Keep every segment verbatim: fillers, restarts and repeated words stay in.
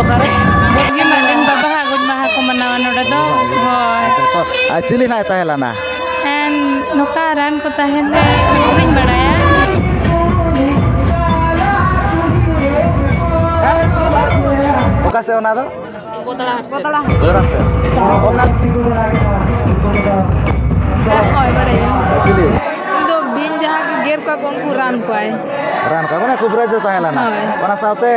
ᱚᱠᱟᱨᱮ? ᱜᱚᱢᱠᱮ ᱢᱟᱨᱰᱤᱱ ᱵᱟᱵᱟ ᱦᱟᱜ ᱜᱚᱡ ᱢᱟᱦᱟ ᱠᱚ ᱢᱟᱱᱟᱣᱟ ᱱᱚᱰᱮ ᱫᱚ᱾ ᱦᱳᱭ᱾ ᱟᱪᱪᱷᱟ, ᱛᱚ, ᱟᱨ ᱪᱤᱞᱤ ᱱᱟᱜ ᱮ ᱛᱟᱦᱮᱸ ᱞᱮᱱᱟ? ᱮᱱ ᱱᱚᱝᱠᱟ ᱨᱟᱱ ᱠᱚ ᱛᱟᱦᱮᱱ ᱨᱮ ᱵᱟᱹᱧ ᱵᱟᱲᱟᱭᱟ᱾ ᱚᱠᱟ ᱥᱮᱫ ᱚᱱᱟ ᱫᱚ? ᱵᱚᱫᱲᱟ ᱦᱟᱴ ᱥᱮᱫ᱾ ᱵᱚᱫᱲᱟ ᱦᱟᱴ᱾ ᱚᱠᱟ? ᱦᱳᱭ, ᱵᱟᱲᱟᱭᱟᱹᱧ᱾ ᱪᱤᱞᱤ? ᱤᱧ ᱫᱚ ᱵᱤᱧ ᱡᱟᱦᱟᱸ ᱜᱮ ᱜᱮᱨ ᱠᱚᱣᱟ ᱠᱚ, ᱩᱱᱠᱩ ᱨᱟᱱ ᱠᱚᱣᱟᱭ᱾ ᱨᱟᱱ ᱠᱚᱣᱟᱭ, ᱢᱟᱱᱮ ᱠᱩᱵᱨᱟᱡᱽ ᱮ ᱛᱟᱦᱮᱸ ᱞᱮᱱᱟ᱾ ᱦᱳᱭ᱾ ᱚᱱᱟ ᱥᱟᱶᱛᱮ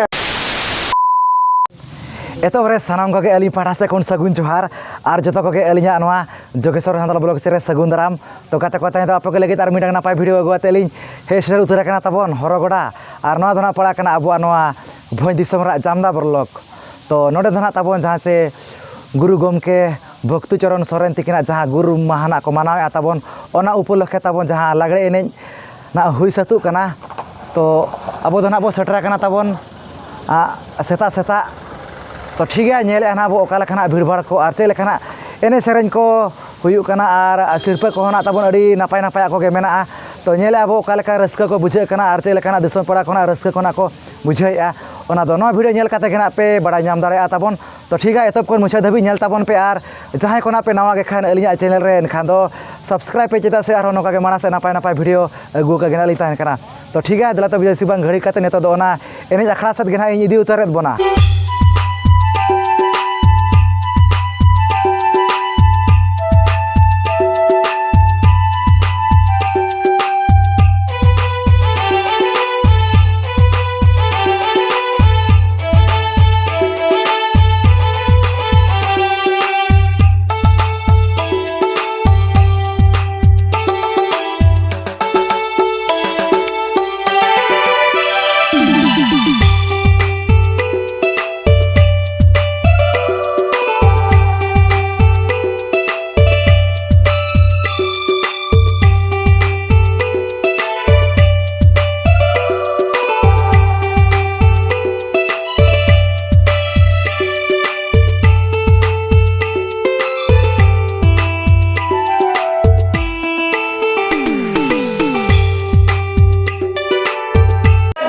ᱮᱛᱚᱦᱚᱵ ᱨᱮ ᱥᱟᱱᱟᱢ ᱠᱚᱜᱮ ᱟᱹᱞᱤᱧ ᱯᱟᱦᱴᱟ ᱥᱮᱫ ᱠᱷᱚᱱ ᱥᱟᱹᱜᱩᱱ ᱡᱚᱦᱟᱨ, ᱟᱨ ᱡᱚᱛᱚ ᱠᱚᱜᱮ ᱟᱹᱞᱤᱧᱟᱜ ᱱᱚᱣᱟ ᱡᱳᱜᱮᱥᱣᱚᱨ ᱦᱟᱸᱥᱫᱟ ᱵᱞᱚᱜ ᱥᱮᱫ ᱨᱮ ᱥᱟᱹᱜᱩᱱ ᱫᱟᱨᱟᱢ᱾ ᱛᱚ ᱜᱟᱛᱮ ᱠᱚ, ᱛᱮᱦᱮᱧ ᱫᱚ ᱟᱯᱮ ᱠᱚ ᱞᱟᱹᱜᱤᱫ ᱟᱨ ᱢᱤᱫᱴᱟᱝ ᱱᱟᱯᱟᱭ ᱵᱷᱤᱰᱤᱭᱳ ᱟᱹᱜᱩ ᱠᱟᱛᱮ ᱞᱤᱧ ᱦᱮᱡ ᱥᱮᱴᱮᱨ ᱩᱛᱟᱹᱨ ᱟᱠᱟᱱᱟ ᱛᱟᱵᱚᱱ ᱦᱚᱨᱚᱜᱚᱰᱟ᱾ ᱟᱨ ᱱᱚᱣᱟ ᱫᱚ ᱱᱟᱜ ᱯᱟᱲᱟᱜ ᱠᱟᱱᱟ ᱟᱵᱚᱣᱟᱜ ᱱᱚᱣᱟ ᱵᱷᱚᱸᱡᱽ ᱫᱤᱥᱚᱢ ᱨᱮᱱᱟᱜ ᱡᱟᱢᱫᱟ ᱵᱞᱚᱠ᱾ ᱛᱚ ᱱᱚᱰᱮ ᱫᱚ ᱱᱟᱜ ᱛᱟᱵᱚᱱ ᱡᱟᱦᱟᱸ ᱪᱮ ᱜᱩᱨᱩ ᱜᱚᱢᱠᱮ ᱵᱷᱚᱠᱛᱤ ᱪᱚᱨᱚᱱ ᱥᱚᱨᱮᱱ ᱛᱤᱠᱤᱱᱟᱜ ᱡᱟᱦᱟᱸ ᱜᱩᱨ ᱢᱟᱦᱟ ᱱᱟᱜ ᱠᱚ ᱢᱟᱱᱟᱣᱮᱫᱼᱟ ᱛᱟᱵᱚᱱ, ᱚᱱᱟ ᱩᱯᱚᱞᱚᱠᱠᱷᱮ ᱛᱟᱵᱚᱱ ᱡᱟᱦᱟᱸ ᱞᱟᱜᱽᱲᱮ ᱮᱱᱮᱡ ᱱᱟᱜ ᱦᱩᱭ ᱥᱟᱹᱛᱩᱜ ᱠᱟᱱᱟ᱾ ᱛᱚ ᱟᱵᱚ ᱫᱚ ᱱᱟᱜ ᱵᱚ ᱥᱮᱴᱮᱨ ᱟᱠᱟᱱᱟ ᱛᱟᱵᱚᱱ, ᱟ, ᱥᱮᱛᱟᱜ ᱥᱮᱛᱟᱜ᱾ ᱛᱚ ᱴᱷᱤᱠ ᱜᱮᱭᱟ, ᱧᱮᱞᱮᱫᱼᱟ ᱱᱟᱜ ᱵᱚ ᱚᱠᱟ ᱞᱮᱠᱟᱱᱟᱜ ᱵᱷᱤᱲᱵᱷᱟᱲ ᱠᱚ ᱟᱨ ᱪᱮᱫ ᱞᱮᱠᱟᱱᱟᱜ ᱮᱱᱮᱡ ᱥᱮᱨᱮᱧ ᱠᱚ ᱦᱩᱭᱩᱜ ᱠᱟᱱᱟ, ᱟᱨ ᱥᱤᱨᱯᱟᱹ ᱠᱚᱦᱚᱸ ᱱᱟᱜ ᱛᱟᱵᱚᱱ ᱟᱹᱰᱤ ᱱᱟᱯᱟᱭ ᱱᱟᱯᱟᱭᱟᱜ ᱠᱚᱜᱮ ᱢᱮᱱᱟᱜᱼᱟ᱾ ᱛᱚ ᱧᱮᱞᱮᱫᱼᱟ ᱵᱚ ᱚᱠᱟ ᱞᱮᱠᱟ ᱨᱟᱹᱥᱠᱟᱹ ᱠᱚ ᱵᱩᱡᱷᱟᱹᱜ ᱠᱟᱱᱟ ᱟᱨ ᱪᱮᱫ ᱞᱮᱠᱟᱱᱟᱜ ᱫᱤᱥᱚᱢ ᱯᱟᱲᱟ ᱠᱷᱚᱱᱟᱜ ᱨᱟᱹᱥᱠᱟᱹ ᱠᱷᱚᱱᱟᱜ ᱠᱚ ᱵᱩᱡᱷᱟᱹᱣᱮᱫᱼᱟ, ᱚᱱᱟ ᱫᱚ ᱱᱚᱣᱟ ᱵᱷᱤᱰᱤᱭᱳ ᱧᱮᱞ ᱠᱟᱛᱮ ᱜᱮ ᱱᱟᱜ ᱯᱮ ᱵᱟᱲᱟᱭ ᱧᱟᱢ ᱫᱟᱲᱮᱭᱟᱜᱼᱟ ᱛᱟᱵᱚᱱ᱾ ᱛᱚ ᱴᱷᱤᱠ ᱜᱮᱭᱟ, ᱮᱛᱚᱦᱚᱵ ᱠᱷᱚᱱ ᱢᱩᱪᱟᱹᱫ ᱫᱷᱟᱹᱵᱤᱡ ᱧᱮᱞ ᱛᱟᱵᱚᱱ ᱯᱮ, ᱟᱨ ᱡᱟᱦᱟᱸᱭ ᱠᱚ ᱱᱟᱜ ᱯᱮ ᱱᱟᱣᱟ ᱜᱮ ᱠᱷᱟᱱ ᱟᱹᱞᱤᱧᱟᱜ ᱪᱮᱱᱮᱞ ᱨᱮ, ᱮᱱᱠᱷᱟᱱ ᱫᱚ ᱥᱟᱵᱥᱠᱨᱟᱭᱤᱵ ᱯᱮ, ᱪᱮᱫᱟᱜ ᱥᱮ ᱟᱨᱦᱚᱸ ᱱᱚᱝᱠᱟ ᱜᱮ ᱢᱟᱲᱟᱝ ᱥᱮᱫ ᱱᱟᱯᱟᱭ ᱱᱟᱯᱟᱭ ᱵᱷᱤᱰᱤᱭᱳ ᱟᱹᱜᱩ ᱟᱠᱟ ᱜᱮ ᱱᱟᱜ ᱞᱤᱧ ᱛᱟᱦᱮᱱ ᱠᱟᱱᱟ᱾ ᱛᱚ ᱴᱷᱤᱠ ᱜᱮᱭᱟ, ᱫᱮᱞᱟ ᱛᱚᱵᱮ ᱡᱟᱹᱥᱛᱤ ᱵᱟᱝ ᱜᱷᱟᱹᱲᱤ ᱠᱟᱛᱮ ᱱᱤᱛᱚᱜ ᱫᱚ ᱚᱱᱟ ᱮᱱᱮᱡ ᱟᱠᱷᱲᱟ ᱥᱮᱫ ᱜᱮ ᱱᱟᱜ ᱤᱧ ᱤᱫᱤ ᱩᱛᱟᱹᱨᱮᱫ ᱵᱚᱱᱟ᱾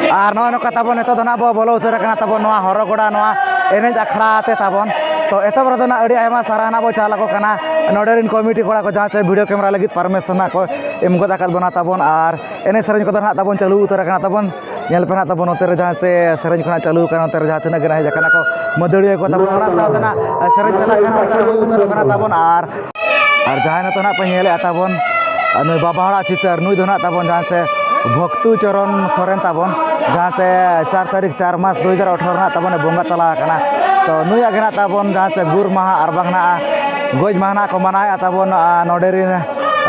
ᱟᱨ ᱱᱚᱜᱼᱚᱭ ᱱᱚᱝᱠᱟ ᱛᱟᱵᱚᱱ ᱱᱤᱛᱚᱜ ᱫᱚ ᱱᱟᱜ ᱵᱚ ᱵᱚᱞᱚ ᱩᱛᱟᱹᱨ ᱟᱠᱟᱱᱟ ᱛᱟᱵᱚᱱ ᱱᱚᱣᱟ ᱦᱚᱨᱚᱜᱚᱰᱟ, ᱱᱚᱣᱟ ᱮᱱᱮᱡ ᱟᱠᱷᱲᱟ ᱛᱮ ᱛᱟᱵᱚᱱ᱾ ᱛᱚ ᱮᱛᱚᱦᱚᱵ ᱨᱮᱫᱚ ᱱᱟᱜ ᱟᱹᱰᱤ ᱟᱭᱢᱟ ᱥᱟᱨᱦᱟᱣ ᱱᱟᱜ ᱵᱚ ᱪᱟᱞ ᱟᱠᱚ ᱠᱟᱱᱟ ᱱᱚᱰᱮ ᱨᱮᱱ ᱠᱚᱢᱤᱴᱤ ᱠᱚᱲᱟ ᱠᱚ, ᱡᱟᱦᱟᱸ ᱪᱮ ᱵᱷᱤᱰᱤᱭᱳ ᱠᱮᱢᱮᱨᱟ ᱞᱟᱹᱜᱤᱫ ᱯᱟᱨᱢᱤᱥᱚᱱ ᱱᱟᱜ ᱠᱚ ᱮᱢ ᱜᱚᱫ ᱟᱠᱟᱫ ᱵᱚᱱᱟ ᱛᱟᱵᱚᱱ᱾ ᱟᱨ ᱮᱱᱮᱡ ᱥᱮᱨᱮᱧ ᱠᱚᱫᱚ ᱱᱟᱜ ᱛᱟᱵᱚᱱ ᱪᱟᱹᱞᱩ ᱩᱛᱟᱹᱨ ᱟᱠᱟᱱᱟ ᱛᱟᱵᱚᱱ᱾ ᱧᱮᱞ ᱯᱮ ᱱᱟᱜ ᱛᱟᱵᱚᱱ ᱱᱚᱛᱮ ᱨᱮ ᱡᱟᱦᱟᱸ ᱪᱮ ᱥᱮᱨᱮᱧ ᱠᱷᱚᱱᱟᱜ ᱪᱟᱹᱞᱩ ᱟᱠᱟᱱᱟ, ᱱᱚᱛᱮ ᱨᱮ ᱡᱟᱦᱟᱸ ᱛᱤᱱᱟᱹᱜ ᱜᱮ ᱱᱟᱜ ᱦᱮᱡ ᱟᱠᱟᱱᱟ ᱠᱚ ᱢᱟᱹᱫᱟᱹᱲᱤᱭᱟᱹ ᱠᱚ ᱛᱟᱵᱚᱱ, ᱚᱱᱟ ᱥᱟᱶᱛᱮ ᱱᱟᱜ ᱥᱮᱨᱮᱧ ᱪᱟᱞᱟᱜ ᱠᱟᱱᱟ, ᱚᱱᱛᱮ ᱨᱮ ᱦᱩᱭ ᱩᱛᱟᱹᱨᱚᱜ ᱠᱟᱱᱟ ᱛᱟᱵᱚᱱ᱾ ᱟᱨ ᱟᱨ ᱡᱟᱦᱟᱸᱭ ᱱᱤᱛᱚᱜ ᱱᱟᱜ ᱯᱮ ᱧᱮᱞᱮᱫᱼᱟ ᱛᱟᱵᱚᱱ, ᱟᱨ ᱱᱩᱭ ᱵᱟᱵᱟ ᱦᱚᱲᱟᱜ ᱪᱤᱛᱟᱹᱨ, ᱱᱩᱭ ᱫᱚ ᱱᱟᱜ ᱛᱟᱵᱚᱱ ᱡᱟᱦᱟᱸ ᱪᱮ ᱵᱷᱚᱠᱛᱩ ᱪᱚᱨᱚᱱ ᱥᱚᱨᱮᱱ ᱛᱟᱵᱚᱱ, ᱡᱟᱦᱟᱸ ᱪᱮ ᱪᱟᱨ ᱛᱟᱹᱨᱤᱠᱷ ᱪᱟᱨ ᱢᱟᱥ ᱫᱩ ᱦᱟᱡᱟᱨ ᱟᱴᱷᱟᱨᱚ ᱱᱟᱜ ᱛᱟᱵᱚᱱ ᱵᱚᱸᱜᱟ ᱛᱟᱞᱟ ᱟᱠᱟᱱᱟ᱾ ᱛᱚ ᱱᱩᱭᱟᱜ ᱜᱮ ᱱᱟᱜ ᱛᱟᱵᱚᱱ ᱡᱟᱦᱟᱸ ᱪᱮ ᱜᱩᱨ ᱢᱟᱦᱟ ᱟᱨ ᱵᱟᱝ ᱱᱟᱜ ᱜᱚᱡ ᱢᱟᱦᱟ ᱱᱟᱜ ᱠᱚ ᱢᱟᱱᱟᱣᱮᱫᱼᱟ ᱛᱟᱵᱚᱱ, ᱟᱨ ᱱᱚᱰᱮ ᱨᱮᱱ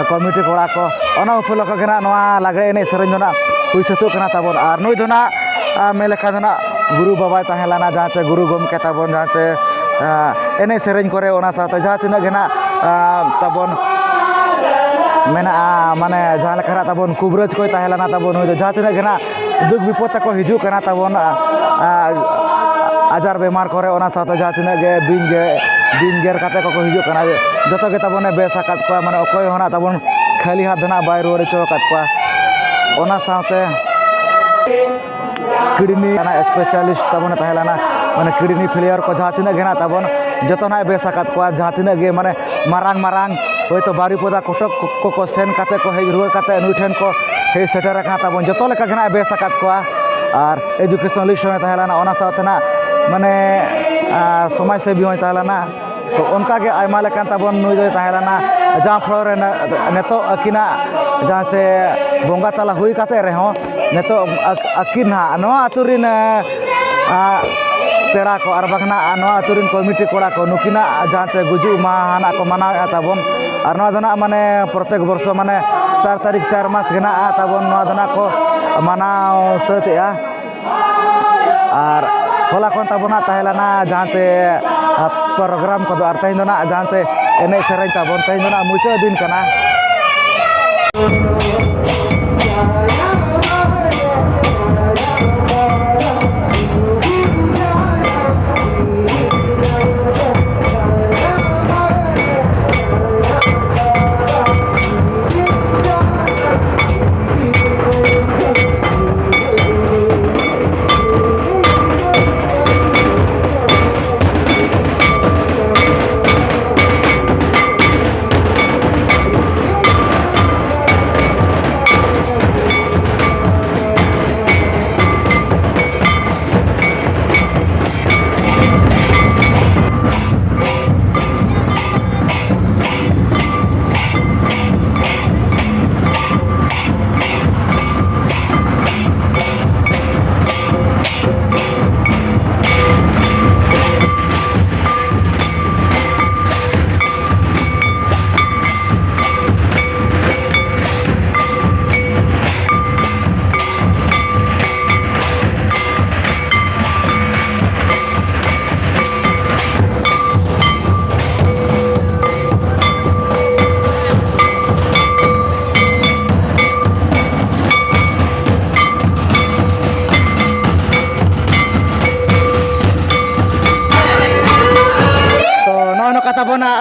ᱠᱚᱢᱤᱴᱤ ᱠᱚᱲᱟ ᱠᱚ, ᱚᱱᱟ ᱩᱯᱚᱞᱚᱠᱠᱷᱚ ᱜᱮ ᱱᱟᱜ ᱱᱚᱣᱟ ᱞᱟᱜᱽᱲᱮ ᱮᱱᱮᱡ ᱥᱮᱨᱮᱧ ᱫᱚ ᱱᱟᱜ ᱦᱩᱭ ᱥᱟᱹᱛᱚᱜ ᱠᱟᱱᱟ ᱛᱟᱵᱚᱱ᱾ ᱟᱨ ᱱᱩᱭ ᱫᱚ ᱱᱟᱜ, ᱟᱨ ᱢᱮᱱ ᱞᱮᱠᱷᱟᱱ ᱫᱚ ᱱᱟᱜ ᱜᱩᱨᱩ ᱵᱟᱵᱟᱭ ᱛᱟᱦᱮᱸ ᱞᱮᱱᱟ, ᱡᱟᱦᱟᱸ ᱪᱮ ᱜᱩᱨᱩ ᱜᱚᱢᱠᱮ ᱛᱟᱵᱚᱱ, ᱡᱟᱦᱟᱸ ᱪᱮ, ᱟᱨ ᱮᱱᱮᱡ ᱥᱮᱨᱮᱧ ᱠᱚᱨᱮ, ᱚᱱᱟ ᱥᱟᱶᱛᱮ ᱡᱟᱦᱟᱸ ᱛᱤᱱᱟᱹᱜ ᱜᱮ ᱱᱟᱜ, ᱟᱨ ᱛᱟᱵᱚᱱ ᱢᱮᱱᱟᱜᱼᱟ, ᱢᱟᱱᱮ ᱡᱟᱦᱟᱸ ᱞᱮᱠᱟ ᱱᱟᱜ ᱛᱟᱵᱚᱱ ᱠᱩᱵᱨᱟᱹᱡᱽ ᱠᱚᱭ ᱛᱟᱦᱮᱸ ᱞᱮᱱᱟ ᱛᱟᱵᱚᱱ, ᱱᱩᱭ ᱫᱚ ᱡᱟᱦᱟᱸ ᱛᱤᱱᱟᱹᱜ ᱜᱮ ᱱᱟᱜ ᱫᱩᱠ ᱵᱤᱯᱚᱫ ᱛᱟᱠᱚ ᱦᱤᱡᱩᱜ ᱠᱟᱱᱟ ᱛᱟᱵᱚᱱ, ᱟᱨ ᱟᱡᱟᱨ ᱵᱮᱢᱟᱨ ᱠᱚᱨᱮ, ᱚᱱᱟ ᱥᱟᱶᱛᱮ ᱡᱟᱦᱟᱸ ᱛᱤᱱᱟᱹᱜ ᱜᱮ ᱵᱤᱧ ᱜᱮ, ᱵᱤᱧ ᱜᱮᱨ ᱠᱟᱛᱮ ᱠᱚᱠᱚ ᱦᱤᱡᱩᱜ ᱠᱟᱱᱟ, ᱡᱚᱛᱚ ᱜᱮ ᱛᱟᱵᱚᱱᱮ ᱵᱮᱥ ᱟᱠᱟᱫ ᱠᱚᱣᱟ, ᱢᱟᱱᱮ ᱚᱠᱚᱭ ᱦᱚᱸ ᱱᱟᱜ ᱛᱟᱵᱚᱱ ᱠᱷᱟᱹᱞᱤ ᱦᱟᱛ ᱫᱚ ᱱᱟᱜ ᱵᱟᱭ ᱨᱩᱣᱟᱹᱲ ᱦᱚᱪᱚ ᱟᱠᱟᱫ ᱠᱚᱣᱟ᱾ ᱚᱱᱟ ᱥᱟᱶᱛᱮ ᱠᱤᱰᱱᱤ ᱨᱮᱱᱟᱜ ᱥᱯᱮᱥᱟᱞᱤᱥᱴ ᱛᱟᱵᱚᱱᱮ ᱛᱟᱦᱮᱸ ᱞᱮᱱᱟ, ᱢᱟᱱᱮ ᱠᱤᱰᱱᱤ ᱯᱷᱮᱞᱤᱭᱟᱨ ᱠᱚ ᱡᱟᱦᱟᱸ ᱛᱤᱱᱟᱹᱜ ᱜᱮ ᱦᱮᱱᱟᱜ ᱛᱟᱵᱚᱱ, ᱡᱚᱛᱚ ᱱᱟᱜ ᱵᱮᱥ ᱟᱠᱟᱫ ᱠᱚᱣᱟ᱾ ᱡᱟᱦᱟᱸ ᱛᱤᱱᱟᱹᱜ ᱜᱮ ᱢᱟᱱᱮ ᱢᱟᱨᱟᱝ ᱢᱟᱨᱟᱝ ᱦᱚᱭᱛᱳ ᱵᱟᱨᱤᱯᱚᱫᱟ ᱠᱚᱴᱚᱠ ᱠᱚᱠᱚ ᱥᱮᱱ ᱠᱟᱛᱮ ᱠᱚ ᱦᱮᱡ ᱨᱩᱣᱟᱹᱲ ᱠᱟᱛᱮ ᱱᱩᱭ ᱴᱷᱮᱱ ᱠᱚ ᱦᱮᱡ ᱥᱮᱴᱮᱨ ᱟᱠᱟᱱᱟ ᱛᱟᱵᱚᱱ, ᱡᱚᱛᱚ ᱞᱮᱠᱟ ᱜᱮ ᱱᱟᱜ ᱵᱮᱥ ᱟᱠᱟᱫ ᱠᱚᱣᱟ᱾ ᱟᱨ ᱮᱡᱩᱠᱮᱥᱚᱱ ᱞᱤᱥᱴ ᱦᱚᱸ ᱛᱟᱦᱮᱸ ᱞᱮᱱᱟ, ᱚᱱᱟ ᱥᱟᱶᱛᱮ ᱱᱟᱜ ᱢᱟᱱᱮ, ᱟᱨ ᱥᱚᱢᱟᱡᱽ ᱥᱮᱵᱤ ᱦᱚᱸᱭ ᱛᱟᱦᱮᱸ ᱞᱮᱱᱟ᱾ ᱛᱚ ᱚᱱᱠᱟ ᱜᱮ ᱟᱭᱢᱟ ᱞᱮᱠᱟᱱ ᱛᱟᱵᱚᱱ ᱱᱩᱭ ᱫᱚᱭ ᱛᱟᱦᱮᱸ ᱞᱮᱱᱟ, ᱡᱟᱦᱟᱸ ᱯᱷᱚᱞᱚ ᱨᱮ ᱱᱤᱛᱚᱜ ᱟᱹᱠᱤᱱᱟᱜ ᱡᱟᱦᱟᱸ ᱪᱮ ᱵᱚᱸᱜᱟ ᱛᱟᱞᱟ ᱦᱩᱭ ᱠᱟᱛᱮ ᱨᱮᱦᱚᱸ, ᱱᱤᱛᱚᱜ ᱟᱹᱠ-, ᱟᱹᱠᱤᱱ ᱦᱟᱸᱜ ᱱᱚᱣᱟ ᱟᱹᱛᱩ ᱨᱤᱱ, ᱟᱸ, ᱯᱮᱲᱟ ᱠᱚ ᱟᱨ ᱵᱟᱝ ᱱᱟᱜ ᱱᱚᱣᱟ ᱟᱹᱛᱩ ᱨᱤᱱ ᱠᱚᱢᱤᱴᱤ ᱠᱚᱲᱟ ᱠᱚ ᱱᱩᱠᱤᱱᱟᱜ ᱡᱟᱦᱟᱸ ᱪᱮ ᱜᱩᱡᱩᱜ ᱢᱟᱦᱟ ᱱᱟᱜ ᱠᱚ ᱢᱟᱱᱟᱣᱮᱫᱼᱟ ᱛᱟᱵᱚᱱ᱾ ᱟᱨ ᱱᱚᱣᱟ ᱫᱚ ᱱᱟᱜ ᱢᱟᱱᱮ ᱯᱨᱚᱛᱮᱠ ᱵᱚᱨᱥᱚ ᱢᱟᱱᱮ ᱪᱟᱨ ᱛᱟᱹᱨᱤᱠᱷ ᱪᱟᱨ ᱢᱟᱥ ᱜᱮ ᱱᱟᱜ ᱛᱟᱵᱚᱱ ᱱᱚᱣᱟ ᱫᱚ ᱱᱟᱜ ᱠᱚ ᱢᱟᱱᱟᱣ ᱥᱟᱹᱛᱮᱜᱼᱟ᱾ ᱟᱨ ᱦᱚᱞᱟ ᱠᱷᱚᱱ ᱛᱟᱵᱚᱱᱟᱜ ᱛᱟᱦᱮᱸ ᱞᱮᱱᱟ ᱡᱟᱦᱟᱸ ᱪᱮ, ᱟ, ᱯᱨᱳᱜᱨᱟᱢ ᱠᱚᱫᱚ, ᱟᱨ ᱛᱮᱦᱮᱧ ᱫᱚ ᱱᱟᱜ ᱡᱟᱦᱟᱸ ᱪᱮ ᱮᱱᱮᱡ ᱥᱮᱨᱮᱧ ᱛᱟᱵᱚᱱ, ᱛᱮᱦᱮᱧ ᱫᱚ ᱱᱟᱜ ᱢᱩᱪᱟᱹᱫ ᱫᱤᱱ ᱠᱟᱱᱟ᱾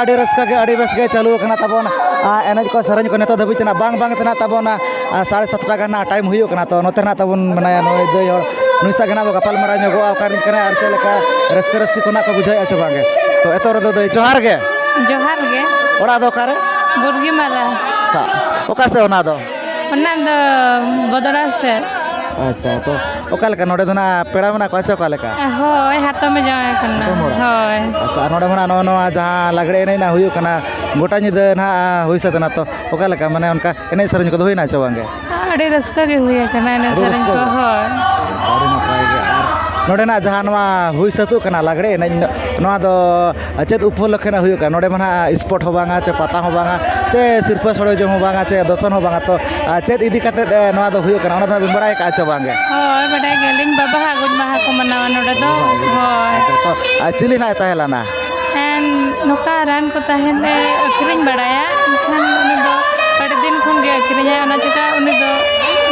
ᱟᱹᱰᱤ ᱨᱟᱹᱥᱠᱟᱹ ᱜᱮ, ᱟᱹᱰᱤ ᱵᱮᱥ ᱜᱮ ᱪᱟᱹᱞᱩ ᱟᱠᱟᱱᱟ ᱛᱟᱵᱚᱱ, ᱟᱨ ᱮᱱᱮᱡ ᱠᱚ ᱥᱮᱨᱮᱧ ᱠᱚ ᱱᱤᱛᱚᱜ ᱫᱷᱟᱹᱵᱤᱡ ᱛᱮᱱᱟᱜ ᱵᱟᱝ ᱵᱟᱝ ᱛᱮᱱᱟᱜ ᱛᱟᱵᱚᱱ, ᱟᱨ ᱥᱟᱲᱮ ᱥᱟᱛᱴᱟ ᱜᱟᱱ ᱨᱮᱱᱟᱜ ᱴᱟᱭᱤᱢ ᱦᱩᱭᱩᱜ ᱠᱟᱱᱟ᱾ ᱛᱚ ᱱᱚᱛᱮ ᱨᱮᱱᱟᱜ ᱛᱟᱵᱚᱱ ᱢᱮᱱᱟᱭᱟ ᱱᱩᱭ ᱫᱟᱹᱭ ᱦᱚᱲ, ᱱᱩᱭ ᱥᱟᱶ ᱜᱮ ᱱᱟᱜ ᱵᱚ ᱜᱟᱯᱟᱞ ᱢᱟᱨᱟᱣ ᱧᱚᱜᱚᱜᱼᱟ, ᱚᱠᱟ ᱨᱤᱱ ᱠᱟᱱᱟᱭ ᱟᱨ ᱪᱮᱫ ᱞᱮᱠᱟ ᱨᱟᱹᱥᱠᱟᱹ ᱨᱟᱹᱥᱠᱤ ᱠᱚ ᱱᱟᱜ ᱠᱚ ᱵᱩᱡᱷᱟᱹᱣᱮᱫᱼᱟ ᱪᱮ ᱵᱟᱝᱜᱮ᱾ ᱛᱚ ᱮᱛᱚᱦᱚᱵ ᱨᱮᱫᱚ ᱫᱟᱹᱭ ᱡᱚᱦᱟᱨ ᱜᱮ᱾ ᱡᱚᱦᱟᱨ ᱜᱮ᱾ ᱚᱲᱟᱜ ᱫᱚ ᱚᱠᱟᱨᱮ? ᱵᱩᱨᱜᱤᱢᱟᱨᱟ᱾ ᱟᱪᱪᱷᱟ, ᱚᱠᱟ ᱥᱮᱫ ᱚᱱᱟ ᱫᱚ? ᱚᱱᱟ ᱫᱚ ᱵᱚᱫᱲᱟ ᱥᱮᱫ᱾ ᱟᱪᱪᱷᱟ, ᱛᱚ ᱚᱠᱟ ᱞᱮᱠᱟ ᱱᱚᱰᱮ ᱫᱚ ᱱᱟᱜ ᱯᱮᱲᱟ ᱢᱮᱱᱟᱜ ᱠᱚᱣᱟ ᱥᱮ ᱚᱠᱟ ᱞᱮᱠᱟ? ᱦᱳᱭ, ᱦᱟᱛᱚᱢᱮ ᱡᱟᱶᱟᱭ ᱠᱟᱱᱟ᱾ ᱦᱟᱛᱚᱢ ᱚᱲᱟᱜ? ᱦᱳᱭ᱾ ᱟᱪᱪᱷᱟ, ᱟᱨ ᱱᱚᱰᱮ ᱢᱟ ᱱᱟᱜ ᱱᱚᱜᱼᱚ ᱱᱚᱣᱟ ᱡᱟᱦᱟᱸ ᱞᱟᱜᱽᱲᱮ ᱮᱱᱮᱡ ᱱᱟᱜ ᱦᱩᱭᱩᱜ ᱠᱟᱱᱟ, ᱜᱚᱴᱟ ᱧᱤᱫᱟᱹ ᱱᱟᱜ ᱦᱩᱭ ᱥᱟᱹᱛ ᱮᱱᱟ, ᱛᱚ ᱚᱠᱟ ᱞᱮᱠᱟ ᱢᱟᱱᱮ ᱚᱱᱠᱟ ᱮᱱᱮᱡ ᱥᱮᱨᱮᱧ ᱠᱚᱫᱚ ᱦᱩᱭᱱᱟ ᱪᱮ ᱵᱟᱝᱜᱮ? ᱟᱹᱰᱤ ᱨᱟᱹᱥᱠᱟᱹ ᱜᱮ ᱦᱩᱭ ᱟᱠᱟᱱᱟ ᱮᱱᱮᱡ ᱟᱹᱰᱤ ᱥᱮᱨᱮᱧ ᱨᱟᱹᱥᱠᱟᱹ ᱠᱚ, ᱜᱮ? ᱦᱳᱭ᱾ ᱟᱪᱪᱷᱟ, ᱟᱹᱰᱤ ᱱᱟᱯᱟᱭ ᱜᱮ᱾ ᱟᱨ ᱱᱚᱰᱮᱱᱟᱜ ᱡᱟᱦᱟᱸ ᱱᱚᱣᱟ ᱦᱩᱭ ᱥᱟᱹᱛᱚᱜ ᱠᱟᱱᱟ ᱞᱟᱜᱽᱲᱮ ᱮᱱᱮᱡ, ᱱᱚᱣᱟ ᱫᱚ ᱪᱮᱫ ᱩᱯᱚᱞᱚᱠᱠᱷᱮ ᱱᱟᱜ ᱦᱩᱭᱩᱜ ᱠᱟᱱᱟ? ᱱᱚᱰᱮ ᱢᱟ ᱱᱟᱜ ᱥᱯᱳᱨᱴ ᱦᱚᱸ ᱵᱟᱝᱟ, ᱪᱮ ᱯᱟᱛᱟ ᱦᱚᱸ ᱵᱟᱝᱟ, ᱪᱮ ᱥᱤᱨᱯᱟᱹ ᱥᱚᱲᱮ ᱡᱚᱢ ᱦᱚᱸ ᱵᱟᱝᱟ, ᱪᱮ ᱫᱚᱥᱚᱱ ᱦᱚᱸ ᱵᱟᱝᱟ, ᱛᱚ ᱟᱨ ᱪᱮᱫ ᱤᱫᱤ ᱠᱟᱛᱮᱫ, ᱮ, ᱱᱚᱣᱟ ᱫᱚ ᱦᱩᱭᱩᱜ ᱠᱟᱱᱟ, ᱚᱱᱟ ᱫᱚ ᱦᱟᱸᱜ ᱵᱤᱱ ᱵᱟᱲᱟᱭ ᱟᱠᱟᱫᱼᱟ ᱪᱮ ᱵᱟᱝᱜᱮ? ᱦᱳᱭ, ᱵᱟᱰᱟᱭ ᱜᱮᱭᱟᱞᱤᱧ, ᱵᱟᱵᱟᱣᱟᱜ ᱜᱚᱡ ᱢᱟᱦᱟ ᱠᱚ ᱢᱟᱱᱟᱣᱟ ᱱᱚᱰᱮ ᱫᱚ᱾ ᱦᱳᱭ᱾ ᱟᱪᱪᱷᱟ, ᱛᱚ, ᱟᱨ ᱪᱤᱞᱤ ᱱᱟᱜ ᱮ ᱛᱟᱦᱮᱸ ᱞᱮᱱᱟ? ᱮᱱ, ᱱᱚᱝᱠᱟ ᱨᱟᱱ ᱠᱚ ᱛᱟᱦᱮᱱ ᱮ ᱟᱹᱠᱷᱨᱤᱧ ᱵᱟᱲᱟᱭᱟ, ᱮᱱᱠᱷᱟᱱ ᱩᱱᱤ ᱫᱚ ᱟᱹᱰᱤ ᱫᱤᱱ ᱠᱷᱚᱱ ᱜᱮ ᱟᱹᱠᱷᱨᱤᱧᱟᱭ, ᱚᱱᱟ ᱪᱤᱠᱟ ᱩᱱᱤ ᱫᱚ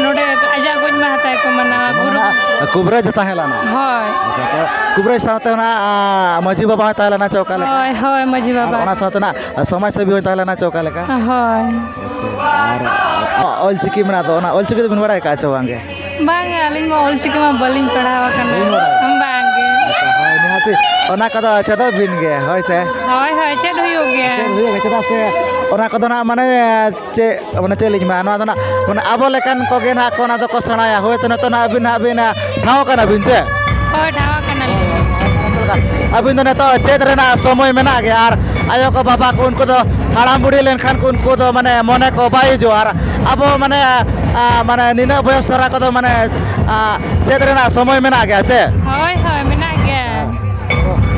ᱱᱚᱰᱮ ᱟᱡᱟᱜ ᱜᱚᱡ ᱢᱟᱦᱟ ᱛᱟᱭ ᱠᱚ ᱢᱟᱱᱟᱣᱟ᱾ ᱟᱪᱪᱷᱟ, ᱢᱟᱱᱮ ᱜᱩᱨᱩ ᱱᱟᱜ ᱠᱩᱵᱨᱟᱡᱽ ᱮ ᱛᱟᱦᱮᱸ ᱞᱮᱱᱟ? ᱦᱳᱭ᱾ ᱟᱪᱪᱷᱟ, ᱛᱚ, ᱠᱩᱵᱨᱟᱡᱽ ᱥᱟᱶᱛᱮ ᱚᱱᱟ, ᱟ, ᱢᱟᱹᱡᱷᱤ ᱵᱟᱵᱟ ᱦᱚᱸᱭ ᱛᱟᱦᱮᱸ ᱞᱮᱱᱟ ᱪᱮ ᱚᱠᱟ ᱞᱮᱠᱟ? ᱦᱳᱭ, ᱦᱳᱭ, ᱢᱟᱹᱡᱷᱤ ᱟᱨ ᱵᱟᱵᱟ᱾ ᱚᱱᱟ ᱥᱟᱶᱛᱮ ᱱᱟᱜ ᱥᱚᱢᱟᱡᱽ ᱥᱮᱵᱤ ᱦᱚᱸᱭ ᱛᱟᱦᱮᱸ ᱞᱮᱱᱟ ᱪᱮ ᱚᱠᱟ ᱞᱮᱠᱟ? ᱦᱳᱭ᱾ ᱟᱪᱪᱷᱟ, ᱟᱨ ᱚᱞᱪᱤᱠᱤ ᱢᱮᱱᱟᱜ ᱫᱚ, ᱚᱱᱟ ᱚᱞᱪᱤᱠᱤ ᱫᱚᱵᱤᱱ ᱵᱟᱲᱟᱭ ᱟᱠᱟᱫᱼᱟ ᱪᱮ ᱵᱟᱝᱜᱮ? ᱵᱟᱝᱜᱮ, ᱟᱹᱞᱤᱧ ᱢᱟ ᱚᱞᱪᱤᱠᱤ ᱢᱟ ᱵᱟᱹᱞᱤᱧ ᱯᱟᱲᱦᱟᱣ ᱟᱠᱟᱱᱟ᱾ ᱵᱟᱹᱞᱤᱧ ᱵᱟᱲᱟᱭᱟ? ᱵᱟᱝᱜᱮ᱾ ᱟᱪᱪᱷᱟ, ᱦᱳᱭ, ᱱᱤᱦᱟᱹᱛᱤ ᱚᱱᱟ ᱠᱚᱫᱚ ᱪᱮᱫᱚᱜ ᱵᱤᱱ ᱜᱮ, ᱦᱳᱭ ᱥᱮ? ᱦᱳᱭ, ᱦᱳᱭ, ᱪᱮᱫ ᱦᱩᱭᱩᱜ ᱜᱮᱭᱟ᱾ ᱪᱮᱫ ᱦᱩᱭᱩᱜᱼᱟ, ᱪᱮᱫᱟᱜ ᱥᱮ ᱚᱱᱟ ᱠᱚᱫᱚ ᱱᱟᱜ, ᱢᱟᱱᱮ, ᱪᱮᱫ, ᱢᱟᱱᱮ, ᱪᱮᱫ ᱞᱤᱧ ᱢᱮᱱᱟ, ᱱᱚᱣᱟ ᱫᱚ ᱱᱟᱜ, ᱢᱟᱱᱮ, ᱟᱵᱚ ᱞᱮᱠᱟᱱ ᱠᱚᱜᱮ ᱱᱟᱜ ᱠᱚ ᱚᱱᱟ ᱫᱚᱠᱚ ᱥᱮᱬᱟᱭᱟ᱾ ᱦᱳᱭᱛᱳ ᱱᱤᱛᱚᱜ ᱱᱟᱜ ᱟᱹᱵᱤᱱ ᱱᱟᱜ ᱵᱤᱱ, ᱟ, ᱴᱷᱟᱶ ᱠᱟᱱᱟ ᱵᱤᱱ ᱪᱮ? ᱦᱳᱭ, ᱴᱷᱟᱶ ᱠᱟᱱᱟᱞᱤᱧ᱾ ᱟᱹᱵᱤᱱ ᱫᱚ ᱱᱤᱛᱚᱜ ᱪᱮᱫ ᱨᱮᱱᱟᱜ ᱥᱚᱢᱚᱭ ᱢᱮᱱᱟᱜ ᱜᱮᱭᱟ, ᱟᱨ ᱟᱭᱳ ᱠᱚ ᱵᱟᱵᱟ ᱠᱚ ᱩᱱᱠᱩ ᱫᱚ ᱦᱟᱲᱟᱢ ᱵᱩᱲᱦᱤ ᱞᱮᱱᱠᱷᱟᱱ ᱠᱚ ᱩᱱᱠᱩ ᱫᱚ ᱢᱟᱱᱮ ᱢᱚᱱᱮ ᱠᱚ ᱵᱟᱭ ᱦᱤᱡᱩᱜᱼᱟ, ᱟᱨ ᱟᱵᱚ ᱢᱟᱱᱮ, ᱟ, ᱢᱟᱱᱮ ᱱᱤᱱᱟᱹᱜ ᱵᱚᱭᱚᱥ ᱫᱷᱟᱨᱟ ᱠᱚᱫᱚ ᱢᱟᱱᱮ, ᱟ, ᱪᱮᱫ ᱨᱮᱱᱟᱜ ᱥᱚᱢᱚᱭ ᱢᱮᱱᱟᱜ ᱜᱮᱭᱟ ᱥᱮ? ᱦᱳᱭ, ᱦᱳᱭ, ᱢᱮᱱᱟᱜ ᱜᱮᱭᱟ᱾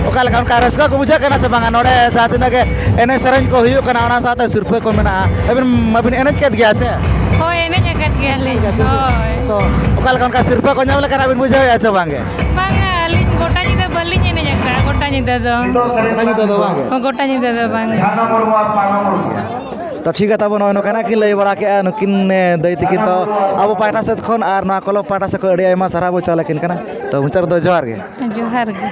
ᱚᱠᱟ ᱞᱮᱠᱟ ᱚᱱᱠᱟ ᱨᱟᱹᱥᱠᱟᱹ ᱠᱚ ᱵᱩᱡᱷᱟᱹᱜ ᱠᱟᱱᱟ ᱪᱮ ᱵᱟᱝᱟ? ᱱᱚᱰᱮ ᱡᱟᱦᱟᱸ ᱛᱤᱱᱟᱹᱜ ᱜᱮ ᱮᱱᱮᱡ ᱥᱮᱨᱮᱧ ᱠᱚ ᱦᱩᱭᱩᱜ ᱠᱟᱱᱟ, ᱚᱱᱟ ᱥᱟᱶᱛᱮ ᱥᱤᱨᱯᱟᱹ ᱠᱚ ᱢᱮᱱᱟᱜᱼᱟ᱾ ᱟᱹᱵᱤᱱ ᱢᱟᱵᱤᱱ ᱮᱱᱮᱡ ᱠᱮᱫ ᱜᱮᱭᱟ ᱥᱮ? ᱦᱳᱭ, ᱮᱱᱮᱡ ᱟᱠᱟᱫ ᱜᱮᱭᱟᱞᱤᱧ᱾ ᱦᱳᱭ᱾ ᱛᱚ, ᱚᱠᱟ ᱞᱮᱠᱟ ᱚᱱᱠᱟ ᱥᱤᱨᱯᱟᱹ ᱠᱚ ᱧᱟᱢ ᱞᱮᱠᱷᱟᱱ ᱟᱹᱵᱤᱱ ᱵᱩᱡᱷᱟᱹᱣᱮᱫᱼᱟ ᱪᱮ ᱵᱟᱝᱜᱮ? ᱵᱟᱝᱟ, ᱟᱹᱞᱤᱧ ᱜᱚᱴᱟ ᱧᱤᱫᱟᱹ ᱵᱟᱹᱞᱤᱧ ᱮᱱᱮᱡ ᱟᱠᱟᱫᱼᱟ, ᱜᱚᱴᱟ ᱧᱤᱫᱟᱹ ᱫᱚ᱾ ᱜᱚᱴᱟ ᱧᱤᱫᱟᱹ ᱫᱚ ᱵᱟᱝᱜᱮ? ᱜᱚᱴᱟ ᱧᱤᱫᱟᱹ ᱫᱚ ᱵᱟᱝ᱾ ᱛᱚ, ᱴᱷᱤᱠ ᱜᱮᱭᱟ, ᱛᱟᱵᱚᱱ ᱱᱚᱜᱼᱚᱭ ᱱᱚᱝᱠᱟᱱᱟᱜ ᱠᱤᱱ ᱞᱟᱹᱭ ᱵᱟᱲᱟ ᱠᱮᱫᱼᱟ ᱱᱩᱠᱤᱱ, ᱮ, ᱫᱟᱹᱭ ᱛᱟᱹᱠᱤᱱ᱾ ᱛᱚ, ᱟᱵᱚ ᱯᱟᱦᱴᱟ ᱥᱮᱫ ᱠᱷᱚᱱ ᱟᱨ ᱱᱚᱣᱟ ᱠᱞᱟᱵᱽ ᱯᱟᱦᱴᱟ ᱥᱮᱫ ᱠᱷᱚᱱ ᱟᱹᱰᱤ ᱟᱭᱢᱟ ᱥᱟᱨᱦᱟᱣ ᱵᱚ ᱪᱟᱞ ᱟᱹᱠᱤᱱ ᱠᱟᱱᱟ᱾ ᱛᱚ, ᱢᱩᱪᱟᱹᱫ ᱨᱮᱫᱚ ᱡᱚᱦᱟᱨ ᱜᱮ᱾ ᱡᱚᱦᱟᱨ ᱜᱮ᱾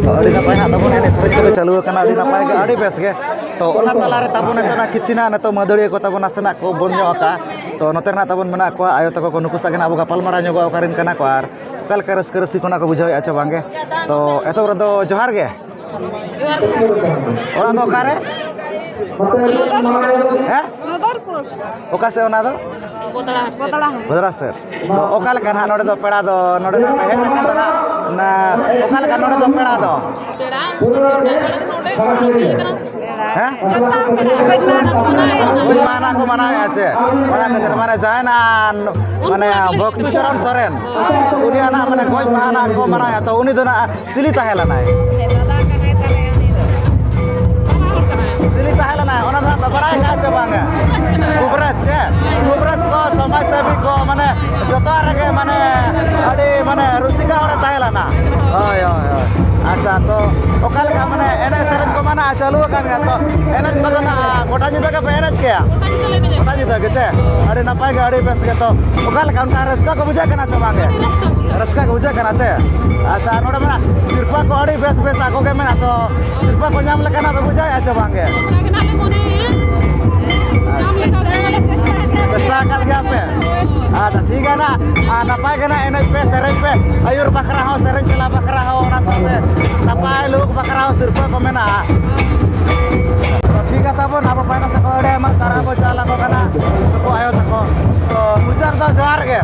ᱛᱚ, ᱟᱹᱰᱤ ᱱᱟᱯᱟᱭ ᱦᱟᱸᱜ ᱛᱟᱵᱚᱱ ᱮᱱᱮᱡ ᱥᱮᱨᱮᱧ ᱠᱚᱫᱚ ᱪᱟᱹᱞᱩ ᱟᱠᱟᱱᱟ, ᱟᱹᱰᱤ ᱱᱟᱯᱟᱭ ᱜᱮ, ᱟᱹᱰᱤ ᱵᱮᱥ ᱜᱮ᱾ ᱛᱚ, ᱚᱱᱟ ᱛᱟᱞᱟᱨᱮ ᱛᱟᱵᱚᱱ ᱱᱤᱛᱚᱜ ᱱᱟᱜ ᱠᱤᱪᱷᱩ ᱱᱟᱜ ᱱᱤᱛᱚᱜ ᱢᱟᱹᱫᱟᱹᱲᱤᱭᱟᱹ ᱠᱚ ᱛᱟᱵᱚᱱ ᱱᱟᱥᱮᱱᱟᱜ ᱠᱚ ᱵᱚᱱ ᱧᱚᱜ ᱟᱠᱟᱫᱼᱟ᱾ ᱛᱚ, ᱱᱚᱛᱮ ᱨᱮᱱᱟᱜ ᱛᱟᱵᱚᱱ ᱢᱮᱱᱟᱜ ᱠᱚᱣᱟ, ᱟᱭᱳ ᱛᱟᱠᱚ ᱠᱚ, ᱱᱩᱠᱩ ᱥᱟᱶ ᱜᱮ ᱱᱟᱜ ᱟᱵᱚ ᱜᱟᱯᱟᱞᱢᱟᱨᱟᱣ ᱧᱚᱜᱚᱜᱼᱟ, ᱚᱠᱟ ᱨᱮᱱ ᱠᱟᱱᱟ ᱠᱚ ᱟᱨ ᱚᱠᱟ ᱞᱮᱠᱟ ᱨᱟᱹᱥᱠᱟᱹ ᱨᱟᱹᱥᱠᱟᱹ ᱠᱷᱚᱱᱟᱜ ᱠᱚ ᱵᱩᱡᱷᱟᱹᱣᱮᱫᱼᱟ ᱪᱮ ᱵᱟᱝᱜᱮ᱾ ᱛᱚ, ᱮᱛᱚᱦᱚᱵ ᱨᱮᱫᱚ ᱡᱚᱦᱟᱨ ᱜᱮ᱾ ᱚᱲᱟᱜ ᱫᱚ ᱚᱠᱟᱨᱮ? ᱦᱮᱸ? ᱱᱚᱫᱚᱨᱯᱩᱨ᱾ ᱚᱠᱟ ᱥᱮᱫ ᱚᱱᱟ ᱫᱚ? ᱵᱚᱫᱲᱟ ᱦᱟᱴ ᱥᱮᱫ᱾ ᱵᱚᱫᱲᱟ ᱦᱟᱴ᱾ ᱵᱚᱫᱲᱟ ᱥᱮᱫ᱾ ᱛᱚ, ᱚᱠᱟ ᱞᱮᱠᱟ ᱱᱟᱦᱟᱜ ᱱᱚᱰᱮ ᱫᱚ ᱯᱮᱲᱟ ᱫᱚ, ᱱᱚᱰᱮ ᱱᱟᱜ ᱯᱮ ᱦᱮᱡ ᱟᱠᱟᱱ ᱫᱚ ᱱᱟᱦᱟᱜ, ᱚᱱᱟ, ᱚᱠᱟ ᱞᱮᱠᱟ ᱱᱚᱰᱮ ᱫᱚ ᱯᱮᱲᱟ ᱫᱚ? ᱯᱮᱲᱟ, ᱱᱚᱰᱮ, ᱱᱚᱰᱮ ᱠᱚ ᱦᱮᱡ ᱟᱠᱟᱱᱟ᱾ ᱦᱮᱸ? ᱜᱚᱡ ᱢᱟᱦᱟ ᱠᱚ ᱢᱟᱱᱟᱣᱮᱫᱼᱟ᱾ ᱜᱚᱡ ᱢᱟᱦᱟ ᱱᱟᱦᱟᱜ ᱠᱚ ᱢᱟᱱᱟᱣᱮᱫᱼᱟ ᱥᱮ? ᱚᱱᱟ ᱠᱷᱟᱹᱛᱤᱨ ᱢᱟᱱᱮ ᱡᱟᱦᱟᱸᱭ ᱱᱟᱦᱟᱜ, ᱢᱟᱱᱮ, ᱵᱷᱚᱠᱛᱤ ᱪᱚᱨᱚᱱ ᱥᱚᱨᱮᱱ, ᱩᱱᱤᱭᱟᱜ ᱱᱟᱦᱟᱜ, ᱢᱟᱱᱮ, ᱜᱚᱡ ᱢᱟᱦᱟ ᱱᱟᱦᱟᱜ ᱠᱚ ᱢᱟᱱᱟᱣᱮᱫᱼᱟ, ᱛᱚ ᱩᱱᱤ ᱫᱚ ᱱᱟᱦᱟᱜ ᱪᱤᱞᱤ ᱛᱟᱦᱮᱸ ᱞᱮᱱᱟᱭ? ᱫᱟᱫᱟ ᱠᱟᱱᱟᱭ ᱛᱟᱞᱮ ᱩᱱᱤ ᱫᱚ᱾ ᱵᱟᱵᱟ ᱦᱚᱲ ᱠᱟᱱᱟᱭ᱾ ᱪᱤᱞᱤ ᱛᱟᱦᱮᱸ ᱞᱮᱱᱟᱭ? ᱚᱱᱟ ᱫᱚ ᱦᱟᱸᱜ ᱯᱮ ᱵᱟᱲᱟᱭ ᱠᱟᱜᱼᱟ ᱪᱮ ᱵᱟᱝᱟ? ᱠᱩᱵᱨᱟᱡᱽ ᱪᱮ? ᱠᱩᱵᱨᱟᱡᱽ ᱠᱚ, ᱥᱚᱢᱟᱡᱽ ᱥᱮᱵᱤ ᱠᱚ, ᱢᱟᱱᱮ ᱡᱚᱛᱚᱣᱟᱜ ᱨᱮᱜᱮ ᱢᱟᱱᱮ ᱟᱹᱰᱤ ᱢᱟᱱᱮ ᱨᱩᱥᱤᱠᱟ ᱦᱚᱲᱮ ᱛᱟᱦᱮᱸ ᱞᱮᱱᱟ᱾ ᱦᱳᱭ, ᱦᱳᱭ, ᱦᱳᱭ᱾ ᱟᱪᱪᱷᱟ, ᱛᱚ ᱚᱠᱟ ᱞᱮᱠᱟ ᱢᱟᱱᱮ ᱮᱱᱮᱡ ᱥᱮᱨᱮᱧ ᱠᱚ ᱢᱟᱱᱟᱜᱼᱟ, ᱪᱟᱹᱞᱩ ᱟᱠᱟᱱ ᱜᱮᱭᱟ? ᱛᱚ ᱮᱱᱮᱡ ᱠᱚᱫᱚ ᱱᱟᱜ ᱜᱚᱴᱟ ᱧᱤᱫᱟᱹ ᱜᱮᱯᱮ ᱮᱱᱮᱡ ᱜᱮᱭᱟ? ᱜᱚᱴᱟ ᱧᱤᱫᱟᱹ ᱜᱮ ᱪᱮ? ᱟᱹᱰᱤ ᱱᱟᱯᱟᱭ ᱜᱮ, ᱟᱹᱰᱤ ᱵᱮᱥ ᱜᱮ᱾ ᱛᱚ ᱚᱠᱟ ᱞᱮᱠᱟ ᱚᱱᱠᱟ ᱨᱟᱹᱥᱠᱟᱹ ᱠᱚ ᱵᱩᱡᱷᱟᱹᱜ ᱠᱟᱱᱟ ᱪᱮ ᱵᱟᱝ ᱜᱮ? ᱨᱟᱹᱥᱠᱟᱹ ᱵᱩᱡᱷᱟᱹᱜ ᱠᱟᱱᱟ ᱪᱮ? ᱟᱪᱪᱷᱟ, ᱱᱚᱰᱮ ᱢᱮᱱᱟᱜ ᱥᱤᱨᱯᱟᱹ ᱠᱚ ᱟᱹᱰᱤ ᱵᱮᱥ ᱵᱮᱥ ᱟᱠᱚ ᱜᱮ ᱢᱮᱱᱟᱜ, ᱛᱚ ᱥᱤᱨᱯᱟᱹ ᱠᱚ ᱧᱟᱢ ᱞᱮᱠᱟᱱᱟᱜ ᱯᱮ ᱵᱩᱡᱷᱟᱹᱣᱮᱫᱼᱟ ᱪᱮ ᱵᱟᱝ ᱜᱮ? ᱚᱱᱠᱟ ᱜᱮ ᱱᱟᱜ ᱞᱮ ᱢᱚᱱᱮᱭᱮᱫᱼᱟ᱾ ᱧᱟᱢ ᱞᱮᱠᱟ ᱜᱮ ᱞᱮ ᱪᱮᱥᱴᱟᱭᱟ᱾ ᱪᱮᱥᱴᱟ ᱟᱠᱟᱫ ᱜᱮᱭᱟ ᱯᱮ? ᱟᱪᱪᱷᱟ, ᱴᱷᱤᱠ ᱜᱮᱭᱟ ᱱᱟᱜ᱾ ᱟᱨ ᱱᱟᱯᱟᱭ ᱜᱮ ᱱᱟᱜ ᱮᱱᱮᱡ ᱯᱮ, ᱥᱮᱨᱮᱧ ᱯᱮ, ᱟᱹᱭᱩᱨ ᱵᱟᱠᱷᱨᱟ ᱦᱚᱸ, ᱥᱮᱨᱮᱧ ᱛᱮᱞᱟ ᱵᱟᱠᱷᱨᱟ ᱦᱚᱸ, ᱚᱱᱟ ᱥᱟᱶᱛᱮ ᱱᱟᱯᱟᱭ ᱞᱩᱠ ᱵᱟᱠᱷᱨᱟ ᱦᱚᱸ ᱥᱤᱨᱯᱟᱹ ᱠᱚ ᱢᱮᱱᱟᱜᱼᱟ᱾ ᱛᱚ, ᱴᱷᱤᱠ ᱜᱮᱭᱟ ᱛᱟᱵᱚᱱ, ᱟᱵᱚ ᱯᱟᱭᱨᱟ ᱥᱮᱫ ᱠᱷᱚᱱ ᱟᱹᱰᱤ ᱟᱭᱢᱟ ᱥᱟᱨᱦᱟᱣ ᱵᱚ ᱪᱟᱞ ᱟᱠᱚ ᱠᱟᱱᱟ ᱱᱩᱠᱩ ᱟᱭᱳ ᱛᱟᱠᱚ᱾ ᱛᱚ, ᱢᱩᱪᱟᱹᱫ ᱨᱮᱫᱚ ᱡᱚᱦᱟᱨ ᱜᱮ᱾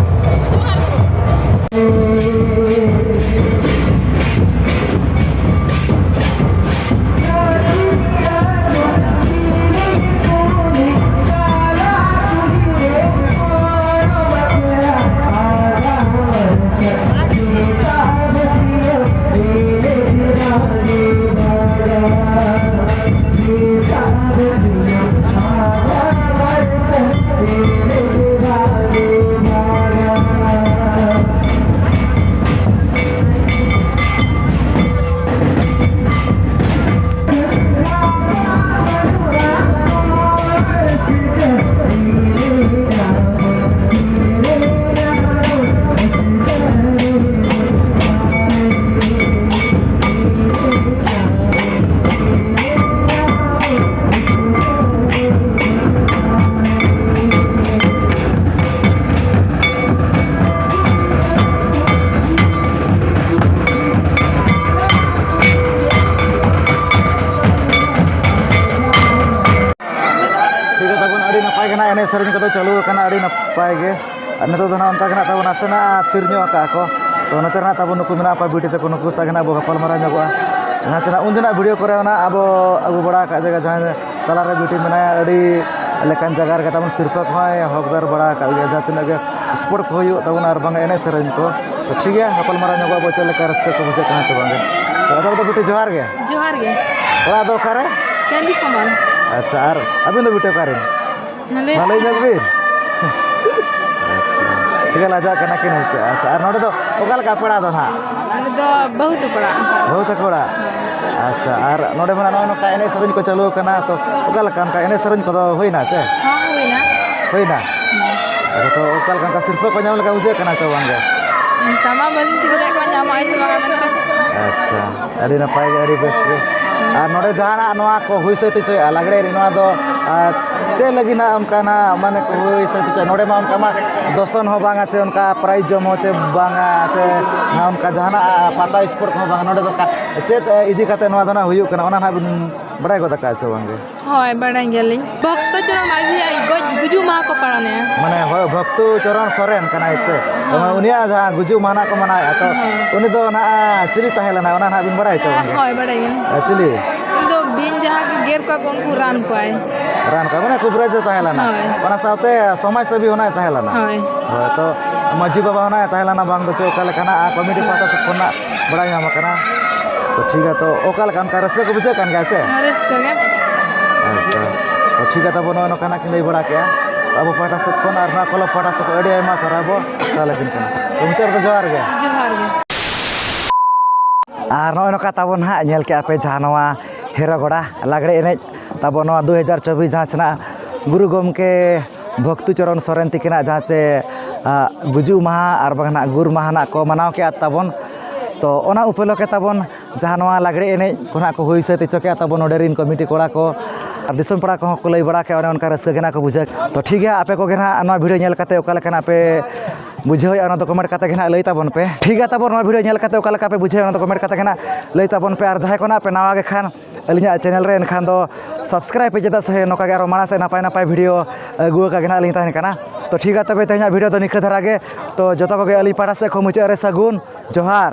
ᱥᱮᱨᱮᱧ ᱠᱚᱫᱚ ᱪᱟᱹᱞᱩ ᱟᱠᱟᱱᱟ ᱟᱹᱰᱤ ᱱᱟᱯᱟᱭ ᱜᱮ᱾ ᱟᱨ ᱱᱤᱛᱚᱜ ᱫᱚ ᱱᱟᱦᱟᱜ ᱚᱱᱠᱟ ᱜᱮ ᱱᱟᱦᱟᱜ ᱛᱟᱵᱚᱱ ᱱᱟᱥᱮᱱᱟᱜ ᱛᱷᱤᱨ ᱧᱚᱜ ᱟᱠᱟᱫᱼᱟ ᱠᱚ᱾ ᱛᱚ ᱱᱚᱛᱮ ᱨᱮ ᱱᱟᱦᱟᱜ ᱛᱟᱵᱚᱱ ᱱᱩᱠᱩ ᱢᱮᱱᱟᱜ ᱠᱚᱣᱟ ᱵᱤᱴᱤ ᱛᱟᱠᱚ, ᱱᱩᱠᱩ ᱥᱟᱶ ᱜᱮ ᱱᱟᱦᱟᱜ ᱵᱚ ᱜᱟᱯᱟᱞ ᱢᱟᱨᱟᱣ ᱧᱚᱜᱚᱜᱼᱟ᱾ ᱡᱟᱦᱟᱸ ᱪᱮ ᱱᱟᱦᱟᱜ ᱩᱱ ᱫᱤᱱᱟᱜ ᱵᱷᱤᱰᱤᱭᱳ ᱠᱚᱨᱮ ᱦᱚᱸ ᱱᱟᱦᱟᱜ ᱟᱵᱚ ᱟᱹᱜᱩ ᱵᱟᱲᱟ ᱟᱠᱟᱫ ᱡᱟᱭᱜᱟ, ᱡᱟᱦᱟᱸ ᱛᱟᱞᱟᱨᱮ ᱵᱤᱴᱤ ᱢᱮᱱᱟᱭᱟ, ᱟᱹᱰᱤ ᱞᱮᱠᱟᱱ ᱡᱟᱭᱜᱟ ᱨᱮᱜᱮ ᱛᱟᱵᱚᱱ ᱥᱤᱨᱯᱟᱹ ᱠᱚᱦᱚᱸᱭ ᱦᱚᱠᱫᱟᱨ ᱵᱟᱲᱟ ᱟᱠᱟᱫ ᱜᱮᱭᱟ᱾ ᱡᱟᱦᱟᱸ ᱛᱤᱱᱟᱹᱜ ᱜᱮ ᱥᱯᱳᱨᱴ ᱠᱚ ᱦᱩᱭᱩᱜ ᱛᱟᱵᱚᱱᱟ ᱟᱨ ᱵᱟᱝ ᱮᱱᱮᱡ ᱥᱮᱨᱮᱧ ᱠᱚ, ᱛᱚ ᱴᱷᱤᱠ ᱜᱮᱭᱟ, ᱜᱟᱯᱟᱞ ᱢᱟᱨᱟᱣ ᱧᱚᱜᱚᱜ ᱟᱵᱚ ᱪᱮᱫ ᱞᱮᱠᱟ ᱨᱟᱹᱥᱠᱟᱹ ᱠᱚ ᱵᱩᱡᱷᱟᱹᱜ ᱠᱟᱱᱟ ᱥᱮ ᱵᱟᱝ ᱜᱮ᱾ ᱛᱚ ᱟᱫᱚ ᱫᱚ ᱵᱤᱴᱤ ᱡᱚᱦᱟᱨ ᱜᱮ᱾ ᱡᱚᱦᱟᱨ ᱜᱮ᱾ ᱚᱲᱟᱜ ᱫᱚ ᱚᱠᱟᱨᱮ? ᱪᱟᱸᱫᱤ ᱠᱚᱢᱟᱞ᱾ ᱟᱪᱪᱷᱟ, ᱟᱨ ᱟᱹᱵᱤᱱ ᱫᱚ ᱵᱤᱴᱤ ᱚᱠᱟᱨᱮᱱ? ᱱᱚᱰᱮ᱾ ᱢᱟ ᱞᱟᱹᱭ ᱧᱚᱜ ᱵᱤᱱ᱾ ᱟᱪᱪᱷᱟ, ᱴᱷᱤᱠ ᱜᱮᱭᱟ, ᱞᱟᱡᱟᱜ ᱠᱟᱱᱟ ᱠᱤᱱ, ᱦᱮᱸ ᱥᱮ? ᱟᱪᱪᱷᱟ, ᱟᱨ ᱱᱚᱰᱮ ᱫᱚ ᱚᱠᱟ ᱞᱮᱠᱟ ᱯᱮᱲᱟ ᱫᱚ ᱱᱟᱦᱟᱜ? ᱱᱚᱰᱮ ᱫᱚ ᱵᱟᱹᱦᱩ ᱛᱟᱠᱚ ᱚᱲᱟᱜ᱾ ᱵᱟᱹᱦᱩ ᱛᱟᱠᱚ ᱚᱲᱟᱜ? ᱦᱮᱸ᱾ ᱟᱪᱪᱷᱟ, ᱟᱨ ᱱᱚᱰᱮ ᱢᱟ ᱱᱚᱜᱼᱚᱭ ᱱᱚᱝᱠᱟ ᱮᱱᱮᱡ ᱥᱮᱨᱮᱧ ᱠᱚ ᱪᱟᱹᱞᱩ ᱟᱠᱟᱱᱟ, ᱛᱚ ᱚᱠᱟ ᱞᱮᱠᱟ ᱚᱱᱠᱟ ᱮᱱᱮᱡ ᱥᱮᱨᱮᱧ ᱠᱚᱫᱚ ᱦᱩᱭᱱᱟ ᱪᱮ? ᱦᱚᱸ, ᱦᱩᱭᱱᱟ᱾ ᱦᱩᱭᱱᱟ? ᱦᱮᱸ᱾ ᱟᱪᱪᱷᱟ, ᱛᱚ ᱚᱠᱟ ᱞᱮᱠᱟ ᱚᱱᱠᱟ ᱥᱤᱨᱯᱟᱹ ᱠᱚ ᱧᱟᱢ ᱞᱮᱠᱟ ᱵᱩᱡᱷᱟᱹᱜ ᱠᱟᱱᱟ ᱪᱮ ᱵᱟᱝ ᱜᱮ? ᱚᱱᱠᱟ ᱢᱟ ᱵᱟᱹᱞᱤᱧ ᱴᱷᱤᱠᱟᱹ ᱫᱟᱲᱮᱭᱟᱜ ᱠᱟᱱᱟ, ᱧᱟᱢᱚᱜᱼᱟᱭ ᱥᱮ ᱵᱟᱝᱟ ᱢᱮᱱᱛᱮ᱾ ᱟᱪᱪᱷᱟ, ᱟᱹᱰᱤ ᱱᱟᱯᱟᱭ ᱜᱮ, ᱟᱹᱰᱤ ᱵᱮᱥ ᱜᱮ᱾ ᱟᱨ ᱱᱚᱰᱮ ᱡᱟᱦᱟᱱᱟᱜ ᱱᱚᱣᱟ ᱠᱚ ᱦᱩᱭ ᱥᱟᱹᱛ ᱦᱚᱪᱚᱭᱮᱫᱼᱟ ᱞᱟᱜᱽᱲᱮ ᱮᱱᱮᱡ, ᱱᱚᱣᱟ ᱫᱚ, ᱟᱨ ᱪᱮᱫ ᱞᱟᱹᱜᱤᱫ ᱱᱟᱜ ᱚᱱᱠᱟᱱᱟᱜ ᱢᱟᱱᱮ ᱠᱚ ᱦᱩᱭ ᱥᱟᱹᱛ ᱦᱚᱪᱚᱭᱮᱫᱼᱟ? ᱱᱚᱰᱮ ᱢᱟ ᱚᱱᱠᱟ ᱢᱟ ᱫᱚᱥᱚᱱ ᱦᱚᱸ ᱵᱟᱝᱟ, ᱪᱮ ᱚᱱᱠᱟ ᱯᱨᱟᱭᱤᱡᱽ ᱡᱚᱢ ᱦᱚᱸ ᱪᱮ ᱵᱟᱝᱟ, ᱪᱮ ᱚᱱᱠᱟ ᱡᱟᱦᱟᱱᱟᱜ ᱯᱟᱛᱟ ᱥᱯᱳᱨᱴ ᱠᱚᱦᱚᱸ ᱵᱟᱝᱟ᱾ ᱱᱚᱰᱮ ᱫᱚ ᱚᱠᱟ ᱪᱮᱫ ᱤᱫᱤ ᱠᱟᱛᱮ ᱱᱚᱣᱟ ᱫᱚ ᱱᱟᱜ ᱦᱩᱭᱩᱜ ᱠᱟᱱᱟ, ᱚᱱᱟ ᱱᱟᱜ ᱵᱤᱱ ᱵᱟᱲᱟᱭ ᱜᱚᱫ ᱟᱠᱟᱫᱼᱟ ᱪᱮ ᱵᱟᱝᱜᱮ? ᱦᱳᱭ, ᱵᱟᱲᱟᱭ ᱜᱮᱭᱟᱞᱤᱧ᱾ ᱵᱷᱚᱠᱛᱚ ᱪᱚᱨᱚᱱ ᱢᱟᱹᱡᱷᱤᱭᱟᱜ ᱜᱚᱡ ᱜᱩᱡᱩᱜ ᱢᱟᱦᱟ ᱠᱚ ᱯᱟᱞᱚᱱᱮᱜᱼᱟ᱾ ᱢᱟᱱᱮ, ᱦᱳᱭ, ᱵᱷᱚᱠᱛᱚ ᱪᱚᱨᱚᱱ ᱥᱚᱨᱮᱱ ᱠᱟᱱᱟᱭ ᱥᱮ? ᱦᱳᱭ᱾ ᱢᱟᱱᱮ, ᱩᱱᱤᱭᱟᱜ ᱡᱟᱦᱟᱸ ᱜᱩᱡᱩᱜ ᱢᱟᱦᱟ ᱱᱟᱜ ᱠᱚ ᱢᱟᱱᱟᱣᱮᱫᱼᱟ, ᱛᱚ ᱦᱳᱭ᱾ ᱩᱱᱤ ᱫᱚ ᱱᱟᱜ ᱪᱤᱞᱤ ᱛᱟᱦᱮᱸ ᱞᱮᱱᱟᱭ, ᱚᱱᱟ ᱱᱟᱜ ᱵᱤᱱ ᱵᱟᱲᱟᱭᱟ ᱪᱮ ᱵᱟᱝᱜᱮ? ᱦᱳᱭ, ᱵᱟᱲᱟᱭ ᱜᱮᱭᱟᱞᱤᱧ᱾ ᱟᱨ ᱪᱤᱞᱤ? ᱩᱱᱤ ᱫᱚ ᱵᱤᱧ ᱡᱟᱦᱟᱸ ᱜᱮ ᱜᱮᱨ ᱠᱚᱣᱟ ᱠᱚ, ᱩᱱᱠᱩ ᱨᱟᱱ ᱠᱚᱣᱟᱭ᱾ ᱨᱟᱱ ᱠᱚᱣᱟᱭ, ᱢᱟᱱᱮ, ᱠᱩᱵᱨᱟᱡᱽ ᱮ ᱛᱟᱦᱮᱸ ᱞᱮᱱᱟ᱾ ᱦᱳᱭ᱾ ᱚᱱᱟ ᱥᱟᱶᱛᱮ ᱥᱚᱢᱟᱡᱽ ᱥᱮᱵᱤ ᱦᱚᱸ ᱱᱟᱜ ᱛᱟᱦᱮᱸ ᱞᱮᱱᱟ᱾ ᱦᱳᱭ᱾ ᱦᱳᱭ, ᱛᱚ ᱢᱟᱹᱡᱷᱤ ᱵᱟᱵᱟ ᱦᱚᱸ ᱱᱟᱜ ᱛᱟᱦᱮᱸ ᱞᱮᱱᱟ, ᱵᱟᱝ ᱫᱚ ᱪᱮᱫ, ᱚᱠᱟ ᱞᱮᱠᱟ ᱱᱟᱜ ᱠᱚᱢᱤᱴᱤ ᱯᱟᱦᱴᱟ ᱥᱮᱫ ᱠᱷᱚᱱ ᱱᱟᱜ ᱵᱟᱲᱟᱭ ᱧᱟᱢ ᱟᱠᱟᱱᱟ᱾ ᱛᱚ ᱴᱷᱤᱠ ᱜᱮᱭᱟ, ᱛᱚ ᱚᱠᱟ ᱞᱮᱠᱟ ᱚᱱᱠᱟ ᱨᱟᱹᱥᱠᱟᱹ ᱠᱚ ᱵᱩᱡᱷᱟᱹᱜ ᱠᱟᱱ ᱜᱮᱭᱟ ᱥᱮ? ᱦᱮᱸ, ᱨᱟᱹᱥᱠᱟᱹ ᱜᱮ᱾ ᱟᱪᱪᱷᱟ, ᱛᱚ ᱴᱷᱤᱠ ᱜᱮᱭᱟ, ᱛᱟᱵᱚ ᱱᱚᱜᱼᱚᱭ ᱱᱚᱝᱠᱟ ᱱᱟᱜ ᱠᱤᱱ ᱞᱟᱹᱭ ᱵᱟᱲᱟ ᱠᱮᱜᱼᱟ᱾ ᱟᱵᱚ ᱯᱟᱦᱴᱟ ᱥᱮᱫ ᱠᱷᱚᱱ ᱟᱨ ᱱᱚᱣᱟ ᱠᱞᱟᱵᱽ ᱯᱟᱦᱴᱟ ᱥᱮᱫ ᱠᱷᱚᱱ ᱟᱹᱰᱤ ᱟᱭᱢᱟ ᱥᱟᱨᱦᱟᱣ ᱵᱚ ᱪᱟᱞ ᱟᱹᱵᱤᱱ ᱠᱟᱱᱟ᱾ ᱛᱚ ᱢᱩᱪᱟᱹᱫ ᱨᱮᱫᱚ ᱡᱚᱦᱟᱨ ᱜᱮ᱾ ᱡᱚᱦᱟᱨ ᱜᱮ᱾ ᱟᱨ ᱱᱚᱜᱼᱚᱭ ᱱᱚᱝᱠᱟ ᱛᱟᱵᱚᱱ ᱦᱟᱸᱜ ᱧᱮᱞ ᱠᱮᱜᱼᱟ ᱯᱮ, ᱡᱟᱦᱟᱸ ᱱᱚᱣᱟ ᱦᱮᱨᱚ ᱜᱚᱰᱟ ᱞᱟᱜᱽᱲᱮ ᱮᱱᱮᱡ ᱛᱟᱵᱚ ᱱᱚᱣᱟ ᱫᱩ ᱦᱟᱡᱟᱨ ᱪᱚᱵᱵᱤᱥ, ᱡᱟᱦᱟᱸ ᱥᱮᱱᱟᱜ ᱜᱩᱨᱩ ᱜᱚᱢᱠᱮ ᱵᱷᱚᱠᱛᱤ ᱪᱚᱨᱚᱱ ᱥᱚᱨᱮᱱ ᱛᱤᱠᱤᱱᱟᱜ ᱡᱟᱦᱟᱸ ᱪᱮ, ᱟ, ᱜᱩᱡᱩᱜ ᱢᱟᱦᱟ ᱟᱨ ᱵᱟᱝ ᱱᱟᱜ ᱜᱩᱨ ᱢᱟᱦᱟ ᱱᱟᱜ ᱠᱚ ᱢᱟᱱᱟᱣ ᱠᱮᱜᱼᱟ ᱛᱟᱵᱚᱱ᱾ ᱛᱚ ᱚᱱᱟ ᱩᱯᱚᱞᱚᱠᱠᱷᱮ ᱛᱟᱵᱚᱱ ᱡᱟᱦᱟᱸ ᱱᱚᱣᱟ ᱞᱟᱜᱽᱲᱮ ᱮᱱᱮᱡ ᱠᱚ ᱱᱟᱜ ᱠᱚ ᱦᱩᱭ ᱥᱟᱹᱛ ᱦᱚᱪᱚ ᱠᱮᱜᱼᱟ ᱛᱟᱵᱚᱱ ᱱᱚᱰᱮ ᱨᱤᱱ ᱠᱚᱢᱤᱴᱤ ᱠᱚᱲᱟ ᱠᱚ ᱟᱨ ᱫᱤᱥᱚᱢ ᱯᱮᱲᱟ ᱠᱚᱦᱚᱸ ᱠᱚ ᱞᱟᱹᱭ ᱵᱟᱲᱟ ᱠᱮᱜᱼᱟ, ᱚᱱᱮ ᱚᱱᱠᱟ ᱨᱟᱹᱥᱠᱟᱹ ᱜᱮ ᱱᱟᱜ ᱠᱚ ᱵᱩᱡᱷᱟᱹᱣ᱾ ᱛᱚ ᱴᱷᱤᱠ ᱜᱮᱭᱟ, ᱟᱯᱮ ᱠᱚᱜᱮ ᱱᱟᱜ ᱱᱚᱣᱟ ᱵᱷᱤᱰᱤᱭᱳ ᱧᱮᱞ ᱠᱟᱛᱮ ᱚᱠᱟ ᱞᱮᱠᱟ ᱱᱟᱜ ᱯᱮ ᱵᱩᱡᱷᱟᱹᱣᱮᱫᱼᱟ, ᱚᱱᱟ ᱫᱚ ᱠᱚᱢᱮᱱᱴ ᱠᱟᱛᱮ ᱜᱮ ᱱᱟᱜ ᱞᱟᱹᱭ ᱛᱟᱵᱚᱱ ᱯᱮ᱾ ᱴᱷᱤᱠ ᱜᱮᱭᱟ, ᱛᱟᱵᱚᱱ ᱱᱚᱣᱟ ᱵᱷᱤᱰᱤᱭᱳ ᱧᱮᱞ ᱠᱟᱛᱮ ᱚᱠᱟ ᱞᱮᱠᱟ ᱯᱮ ᱵᱩᱡᱷᱟᱹᱣᱮᱫᱼᱟ, ᱚᱱᱟ ᱫᱚ ᱠᱚᱢᱮᱱᱴ ᱠᱟᱛᱮ ᱜᱮ ᱱᱟᱜ ᱞᱟᱹᱭ ᱛᱟᱵᱚᱱ ᱯᱮ᱾ ᱟᱨ ᱡᱟᱦᱟᱸᱭ ᱠᱚ ᱱᱟᱜ ᱯᱮ ᱱᱟᱣᱟ ᱜᱮ ᱠᱷᱟᱱ ᱟᱹᱞᱤᱧᱟᱜ ᱪᱮᱱᱮᱞ ᱨᱮ, ᱮᱱᱠᱷᱟᱱ ᱫᱚ ᱥᱟᱵᱥᱠᱨᱟᱭᱤᱵᱽ ᱯᱮ, ᱪᱮᱫᱟᱜ ᱥᱮ ᱱᱚᱝᱠᱟ ᱜᱮ ᱟᱨᱚ ᱢᱟᱲᱟᱝ ᱥᱮᱫ ᱱᱟᱯᱟᱭ ᱱᱟᱯᱟᱭ ᱵᱷᱤᱰᱤᱭᱳ ᱟᱹᱜᱩ ᱟᱠᱟᱫ ᱜᱮ ᱱᱟᱦᱟᱜ ᱞᱤᱧ ᱛᱟᱦᱮᱱ ᱠᱟᱱᱟ᱾ ᱛᱚ ᱴᱷᱤᱠ ᱜᱮᱭᱟ, ᱛᱚᱵᱮ ᱛᱮᱦᱮᱧᱟᱜ ᱵᱷᱤᱰᱤᱭᱳ ᱫᱚ ᱱᱤᱝᱠᱟᱹ ᱫᱷᱟᱨᱟ ᱜᱮ᱾ ᱛᱚ ᱡᱚᱛᱚ ᱠᱚᱜᱮ ᱟᱹᱞᱤᱧ ᱯᱟᱦᱴᱟ ᱥᱮᱫ ᱠᱷᱚᱱ ᱢᱩᱪᱟᱹᱫ ᱨᱮ ᱥᱟᱹᱜᱩᱱ ᱡᱚᱦᱟᱨ᱾